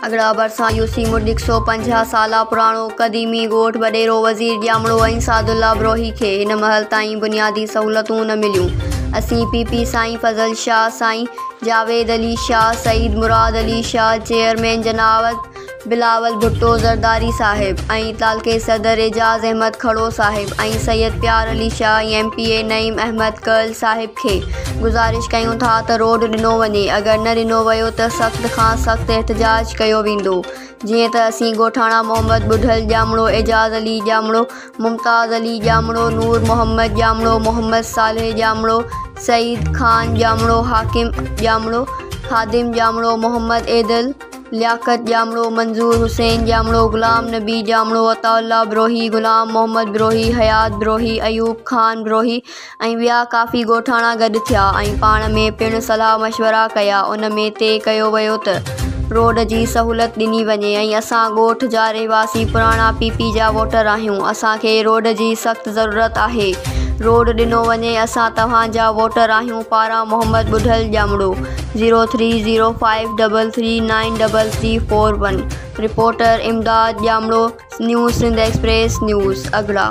اڳڙا ڀرسان يوسي مڊڪ 150 سالا پراڻو قديمي ڳوٺ وڏيرو وزير ڄامڙو ۽ سعدالله بروهي کي هن مهل تائين بنيادي سهولتون نه مليون. اسين پي پي سائين فضل شاهه، سائين جاويد علي شاهه، سيد مراد علي شاهه، چيئرمين جناب بلاول ڀٽو زرداري صاحب ۽ تعلقي صدر اعجاز احمد کھڙو صاحب ۽ سيد پيار Ali Shah ۽ M P A Naeem Ahmed Kahl صاحب کي گذارش ڪيون ٿا ته روڊ ڏنو وڃي اگر نه ڏنو ويو ته سخت کان سخت احتجاج ڪيو ويندو جيئن ته اسين ڳوٺاڻا محمد ٻڍل ڄامڙو، اعجاز علي ڄامڙو، ممتاز علي ڄامڙو، نور محمد ڄامڙو، محمد صالح ڄامڙو، سعيد خان ڄامڙو، حاڪم ڄامڙو، خادم ڄامڙو، محمد عيدل، لياقت ڄامڙو، منظور حسين ڄامڙو، غلام نبي ڄامڙو، عطاء الله بروهي، غلام محمد بروهي، حيات بروهي، ايوب خان بروهي ۽ ٻيا ڪافي ڳوٺاڻا گڏ ٿيا ۽ پاڻ ۾ پڻ صلاح مشورا ڪيا. ان ۾ طئي ڪيو ويو ته روڊ جي سهولت ڏني وڃي ۽ اسان ڳوٺ جا رهواسي پراڻا پي پي جا ووٽر آهيون اسان کي روڊ جي سخت ضرورت آهي روڊ ڏنو وڃي اسان توهان جا ووٽر آهيون پاران Muhammad Budhal Jamro. 03053393341 reporter Imdad Jamro news Sindh express news Aghra.